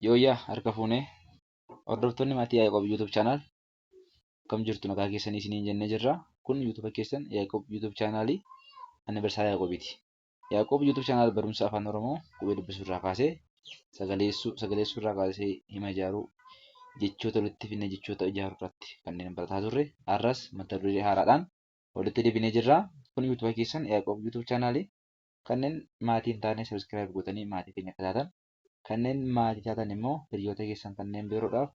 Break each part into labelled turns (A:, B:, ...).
A: Yooyyaa harka fuunee hordoftoonni maatii Yaaqoob YouTube channel akkam jirtu, nagaa keessanii isiniin jennee jirra. Kun YouTube keessan Yaaqoob YouTube channelii ani Barsaa Yaaqoobiiti. Yaaqoob YouTube channel barumsa afaan Oromoo qubee dubbisuu irraa kaasee, sagaleessuu, sagaleessuu irraa kaasee, hima ijaaruu, jechoota walitti fidnee jechoota ijaaruu irratti kanneen barataa turre har'as mata duree haaraadhaan walitti deebinee jirra. Kun YouTube keessan Yaaqoob YouTube channelii. Kanneen maatii hin taane subscribe gootanii maatii keenya akka taatan, kanneen maatii taatan immoo hiriyoota keessan kanneen biroodhaaf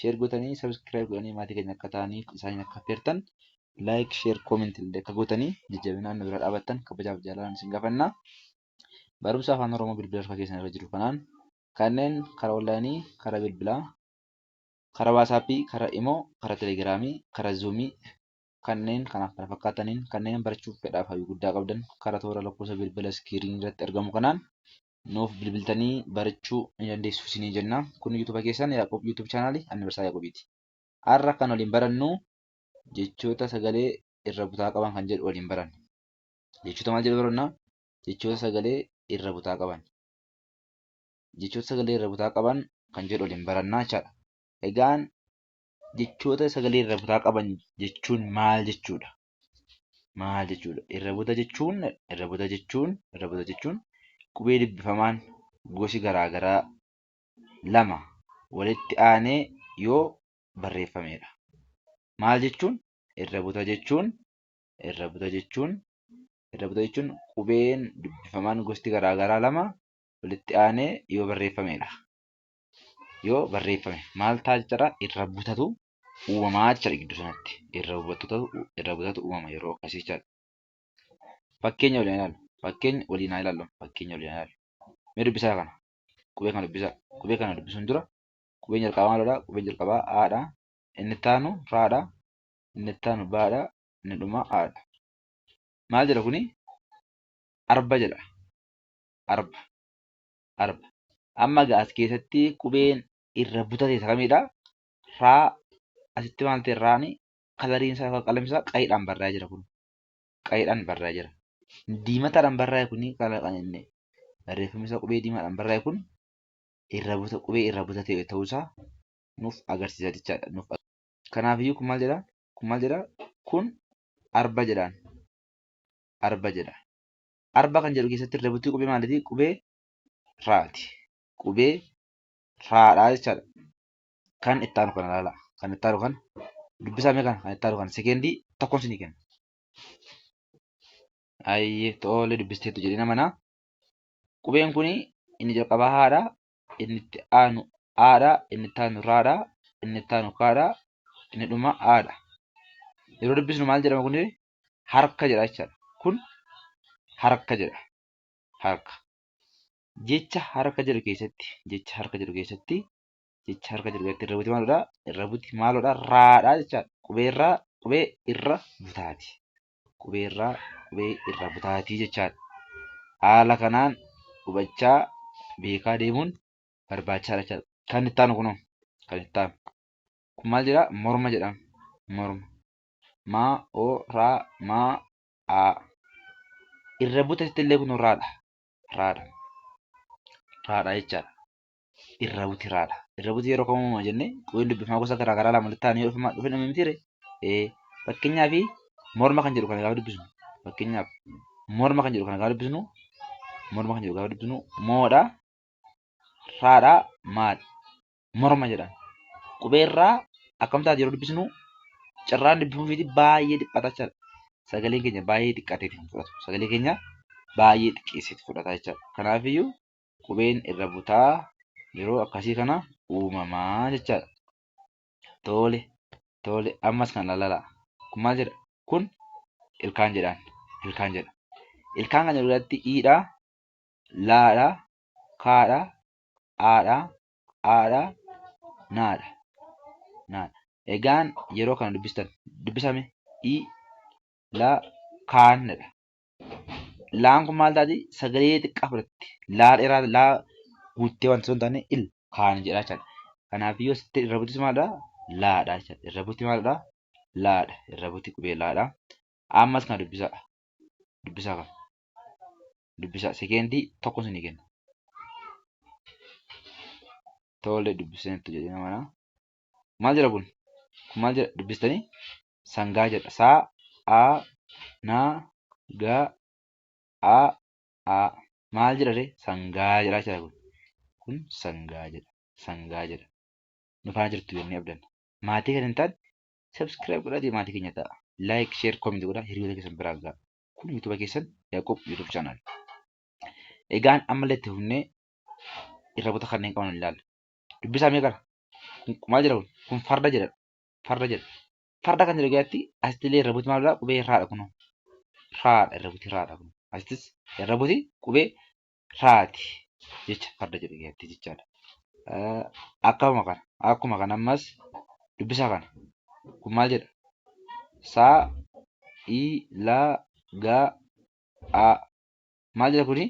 A: share gootanii subscribe godhanii maatii keenya akka ta'aniif isaaniin akka affeertan, like, share, comment illee akka gootanii jajjabinaan nu bira dhaabattan kabajaaf jaalalaan isin gaafanna. Barumsa afaan Oromoo bilbila harka keessan irra jiru kanaan kanneen karaa onlaayinii, karaa bilbilaa, karaa waasaappii, karaa imoo, karaa telegiraamii, karaa zuumii, kanneen kanaaf kana fakkaataniin kanneen barachuuf fedhaaf hawwii guddaa qabdan karaa toora lakkoofsa bilbila iskiriinii irratti argamu kanaan nuuf bilbiltanii barachuu ni dandeessu isinii jenna. Kun YouTube keessan Yaaqoob YouTube chaanaalii ani Barsaa Yaaqoobiiti. Har'a kan waliin barannu jechoota sagalee irra butaa qaban kan jedhu waliin baranna. Jechoota maal jedhu baranna? Jechoota sagalee irra butaa qaban. Jechoota sagalee irra butaa qaban kan jedhu waliin barannaa jechaadha. Egaan jechoota sagalee irra butaa qaban jechuun maal jechuudha? Maal jechuudha? Irra buta jechuun irra buta jechuun irra buta jechuun qubee dubbifamaan gosi garaa garaa lama walitti aanee yoo barreeffamedha. Maal jechuun? Irra buta jechuun irra buta jechuun irra buta jechuun qubeen dubbifamaan gosti garaa garaa lama walitti aanee yoo barreeffamedha. Yoo barreeffame maal ta'a jechuudha? Irra butatu uumamaa jechuudha gidduu sanatti. Irra butatu uumama yeroo akkasii jechuudha. Fakkeenya waliin ilaallu. Fakkeenya waliin haa ilaallu. Fakkeenya waliin haa ilaallu. Mee dubbisaa kana. Qubee kana dubbisaa. Qubee kana dubbisuun dura qubeen jalqabaa maalidha? Qubeen jalqabaa Aadha. Inni itti aanu Raadha. Inni itti aanu Baadha. Inni dhumaa Aadha. Maal jedha kuni? Arba jedha. Arba. Arba. Amma egaa as keessatti qubeen irra butate isa kamidha? Raa. Asitti maal ta'e? Raani kalariin isaa yookaan qalamni isaa qayiidhaan barraa'ee jira kun. Qayiidhaan barraa'ee jira. Diimataadhaan barraa'e kuni kan inni barreeffamni isaa qubee diimaadhaan barraa'e kun irra buta, qubee irra butate ta'uusaa nuuf agarsiisa jechaadha. Nuuf Kanaafiyyuu kun maal jedha? Kun maal jedha? Kun arba jedhaan. Arba jedha. Arba kan jedhu keessatti irra butii qubee maaliiti? Qubee raati. Qubee raadhaa jechaadha. Kan itti aanu kana ilaala. Kan itti aanu kana dubbisaa mee kana kan itti aanu kana sekeendii tokkoon isinii kenna. Ayyee, tole, dubbisteettu jedhee nama naa. Qubeen kun inni jalqabaa haadha, inni itti aanu aadha, inni itti aanu raadha, inni itti aanu kaadha, inni dhumaa aadha. Yeroo dubbisnu maal jedhama kun? Harka jedha jechaadha. Kun harka jedha. Harka. Jecha harka jedhu keessatti jecha harka jedhu keessatti jecha harka jedhu keessatti irra buti maalidha? Irra buti maalidha? Raadha jechaadha. Qubee irraa qubee irra butaati. Qubee irraa qubee irra butaati jechaadha. Haala kanaan hubachaa beekaa deemuun barbaachisaadha jechaadha. Kan itti aanu kunoo kan itti aanu. Kun maal jedhaa? Morma jedhama. Morma. Ma o ra ma a. Irra butatti illee kun raadha. Raadha. Raadha jechaadha. Irra buti raadha. Irra buti yeroo kam uumama jennee? Qubeen dubbifamaa gosa garaa garaa lama walitti ta'anii yoo dhufan miti ree? Ee, fakkeenyaaf morma kan jedhu kana gaafa dubbisnu, fakkeenyaaf morma kan jedhu kana gaafa dubbisnu, morma kan jedhu gaafa dubbisnu, moodha, raadha, maadha. Morma jedhama. Qubee irraa akkam taate yeroo dubbisnu? Carraan dubbifamuu isheetii baay'ee dhiphata jechaadha. Sagaleen keenya baay'ee xiqqaateeti kan fudhatu. Sagalee keenya baay'ee xiqqeesseeti fudhata jechaadha. Kanaafiyyuu qubeen irra butaa yeroo akkasii kana uumamaa jechaadha. Tole, tole, ammas kan ilaalaa. Kun maal jedha? Kun ilkaan jedhaan. Ilkaan jedha. Ilkaan kan jedhu irratti iidha, laadha, kaadha, aadha, aadha, naadha. Naadha. Egaan yeroo kana dubbistan dubbisame i la kaan jedha. Laan kun maal taati? Sagalee xiqqaa fudhatti. Laa dheeraa laa guuttee wanta osoo hin taane il kaan jedha jechaadha. Kanaafiyyuu asitti irra butis maalidha? Laadha jechaadha. Irra buti maalidha? Laadha. Irra buti qubee laadha. Ammas kana dubbisaa. Dubbisaa kana. Dubbisaa. Sekeendii tokko isinii kenna. Tole dubbistaniittu jedhee nama. Maal jedha kun? Kun maal jedha dubbistanii? Sangaa jedha. Saa, a, na, ga, a, a. Maal jedha ree? Sangaa jedhaa jira kun. Kun sangaa jedha. Sangaa jedha. Nu faana jirtu jennee abdanna. Maatii kan hin taane subscribe godhaatii maatii keenya ta'a. Like, share, comment godhaa hiriyoota keessan biraan ga'a. Kun YouTube keessan Yaaqoob YouTube channel. Egaan ammallee itti fufnee irraboota kanneen qaban ilaalla. Dubbisaa mee kana? Kun maal jedha kun? Kun farda jedha. Farda jedha. Farda kan jedhu keessatti asitti illee irrabooti maal jedha? Qubee raadha kunoo. Raadha irrabooti raadha kun. Asittis irrabooti qubee raati jecha farda jedhu keessatti jechaadha. Akkuma kana akkuma kana ammas dubbisaa kana. Kun maal jedha? Saa i la ga a maal jedha kuni?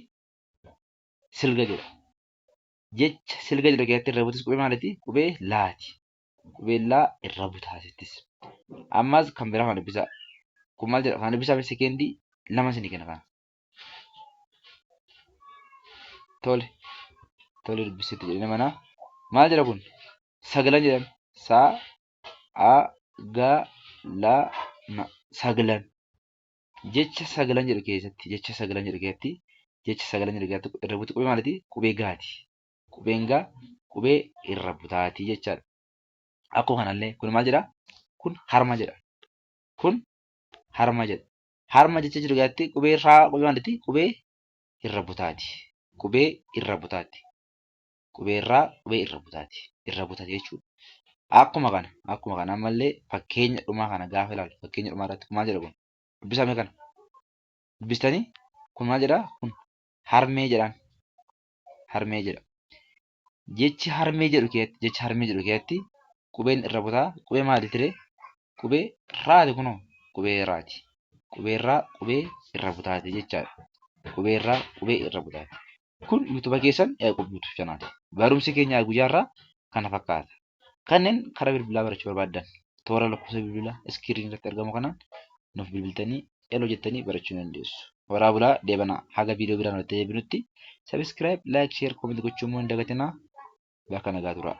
A: Silga jedha. Jecha silga jedhu keessatti irra butus qubee maaliiti? Qubee laati. Qubee laa irra butaa asittis. Ammas kan biraa kana dubbisaa. Kun maal jedha? Kana dubbisaa sekeendii 2 isinii kenna kana. Tole. Tole dubbisitti jedhee mana. Maal jedha kun? Sagalan jedhan. Sa a ga la na. Sagalan. Jecha sagalan jedhu keessatti jecha sagalan jedhu keessatti jecha sagalan jedhu keessatti irra buti qubee maaliiti? Qubee gaati. Qubeen gaa qubee irra butaati jechaadha. Akkuma kanallee kun maal jedha? Kun harma jedha. Kun harma jedha. Harma jecha jedhu keessatti qubee irraa qubee maaliiti? Qubee irra butaati. Qubee irra butaati. Qubee irraa qubee irra butaati. Irra butaati jechuudha. Akkuma kana akkuma kana ammallee fakkeenya dhumaa kana gaafa ilaalu fakkeenya dhumaa irratti kun maal jedha kun? Dubbisaa mee kana? Dubbistanii? Kun maal jedha? Kun harmee jedhaan. Harmee jedha. Jechi harmee jedhu keessatti jecha harmee jedhu keessatti qubeen irra butaa qubee maaliiti ree? Qubee raati kunoo qubee raati. Qubee irraa qubee irra butaati jechaadha. Qubee irraa qubee irra butaati. Kun YouTube keessan Yaaqoob YouTube channel. Barumsi keenya guyyaa irraa kana fakkaata. Kanneen karaa bilbilaa barachuu barbaaddan toora lakkoofsa bilbilaa iskiriin irratti argamu kanaan nuuf bilbiltanii eloo jettanii barachuu ni dandeessu. Horaa bulaa deebanaa haga viidiyoo biraan walitti deebinutti subscribe, like, share, comment gochuu immoo hin dagatinaa. Bakka nagaa turaa.